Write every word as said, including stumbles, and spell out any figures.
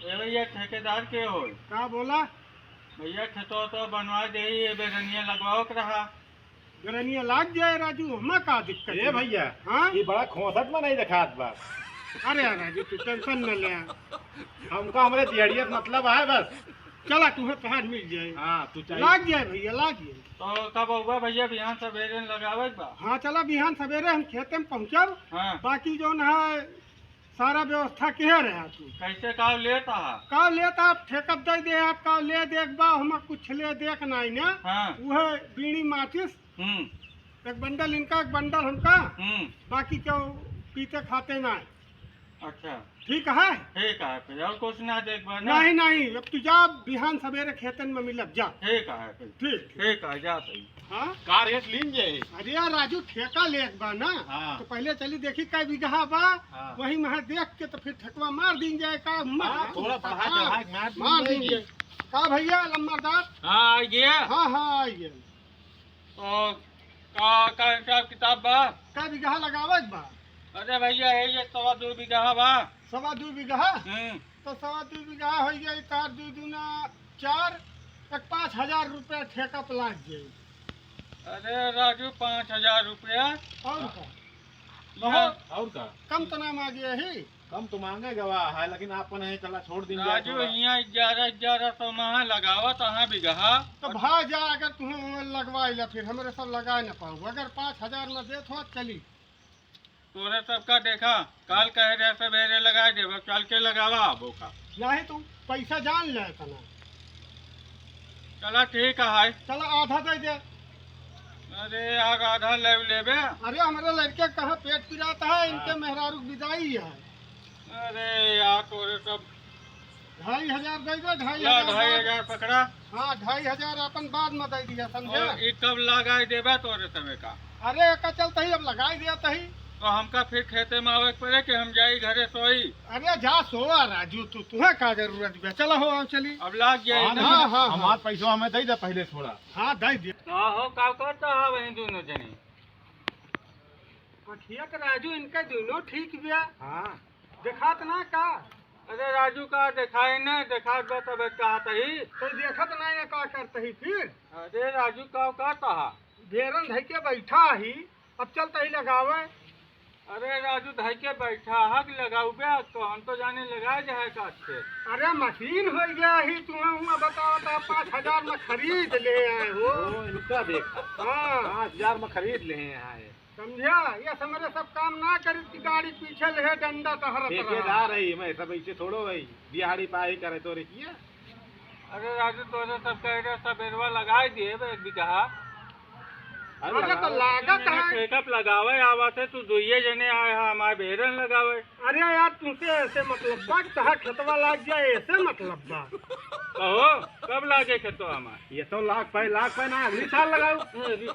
ए भैया, ठेकेदार के होई? का बोला? भैया, खेतवा तो बनवा दे, ये बेरनिया लगवाओ के रहा। बेरनिया लाग जाए राजू, हमा का दिक्कत ए है? भैया, हाँ? ये बड़ा खोसट में नहीं दिखात बा। अरे राजू, तू tension न ले। हमका हमरे दिहाड़िया से मतलब है बस। चला, तुहे तहार मिल जाए। हाँ, तू चाहिए। लाग जाए भैया, लाग जाए। तो कब अउबा भैया? बिहान सबेरे लगावे के बा। हाँ, चला बिहान सबेरे हम खेते में पहुँचब। हाँ। बाकी जौन है सारा व्यवस्था किहे रहा तू। कैसे काव लेत आहा? काव लेत आप ठेकत दे दे, आप काव ले देख बा, हम कुछ ले देख नाई ना। हाँ। उहे बीड़ी माचिस, हम्म। एक बंडल इनका, एक बंडल हमका, हम्म। बाकी क्यों पीते खाते ना। अच्छा। ठीक है? ठीक है, फिर और कुछ ना देख बा ना? नहीं, नहीं, अब तू जा, बिहान सबेरे खेतन में मिलब, जा। ठीक है, फिर। ठीक, ठीक। ठीक है, जा सही। हाँ? का रेट लीन जाए? अरे यार राजू, ठेका लेत बा ना, हाँ। तो पहले चली देखी कै बीघा बा, हाँ। वही में देख के तो फिर ठेकवा मार दीन जाए का, मार, हाँ, थोड़ा बढ़ा हाँ, चढ़ा के मार मार दीन दीन जाए। जाए। का भैया लम्बरदार? हाँ, आ गया। हाँ, हाँ, आ गया। तो का, का हिसाब किताब बा? कै बीघा लगावे के बा? अरे भैया, है ये सवा दो बीघा बा। सवा दो बीघा? हम्म। तो सवा दो बीघा हो गया, तार दो दूना चार, एक पाँच हजार रुपया ठेका पे लाग जाई। अरे राजू, पाँच हजार रुपया? और का? बहुत। और का? कम तो ना मांगे ही। कम तो मांगे गवा है, लेकिन आपन है, चला छोड़ दीन जाए राजू, थोड़ा। हियाँ ग्यारह, ग्यारह सौ महा लगावा, तहाँ बीघा। तो भा जा, अगर तुम्हें लगवाई ला, फिर हमरे सब लगाए ना पाऊ। अगर पाँच हजार में देत हो, चली। तोरे सबका देखा, काल कहे रहे सबेरे लगाए देबो, चल के लगावा आबो का। नहीं तो पैसा जान ले तना। चला ठीक है। चला आधा दे दे। अरे यार, आधा ले लेबे। अरे हमरे लड़के कहाँ पेट पिरात है, इनके हाँ। मेहरारू क विदाई है। अरे यार, तोरे सब ढाई हजार दे दे, ढाई ला, हजार ढाई बाद। हजार पकड़ा। हाँ, ढाई हजार अपन बाद में दे दिया, समझे? और ई कब लगाई देबे तोरे समय का? अरे, एका चलते ही अब लगाई दिया तही। तो हमका फिर खेते में आवे के पड़े कि हम जाई घरे सोई? अरे, जा सोआ राजू, तू, तुहे का जरूरत बे? चला हो, आओ चली। अब लाग गया हाँ, इधर। हाँ, हाँ, हमार हाँ। पैसा हमें दे दे पहले थोड़ा। हाँ, दे दे। का हो, का करता है वहीं दोनों जने? अखिया के राजू, इनका दोनों ठीक बिया। हाँ। देखात ना का? अरे राजू, का देखाई ना, देखात बा तब कहत ही। तो देखत नहीं ना का करत ही फिर? अरे राजू, का कहता हा? भेरन धई के बैठा ही, अब चलत ही लगावे। अरे राजू, धई के बैठा हा कि लगाउबे, तो हम तो जाने लगाए जाए का अच्छे। अरे मशीन हो गया ही, तुम्हें हुआ बताओ तो पाँच हजार में खरीद ले आए हो। ओ, इनका देखा। हाँ। पाँच हजार में खरीद ले आए। समझा? ये समरे सब काम ना करी कि गाड़ी पीछे ले डंडा टहरत रहा। ठेकेदार है, मैं सब ऐसे थोड़ो है, दिहाड़ी पाही करे तोरे किया। अरे राजू, तोरे सब कह रहे, सबेरवा लगाए दिए बे एक बीघा। अरे अरे तो लगाओ। लागत है। ठेका पे लगावे आवत है, तू दुइये जने आए हा, हमारे भेरन लगावे। अरे यार, तुमसे ऐसे मतलब बा कि तहार खेतवा लाग जाए, ऐसे मतलब बा। कहो, कब लागे खेतवा हमार? ये तो लाग पाए, लाग पाए ना, अगली साल लगाओ। अरे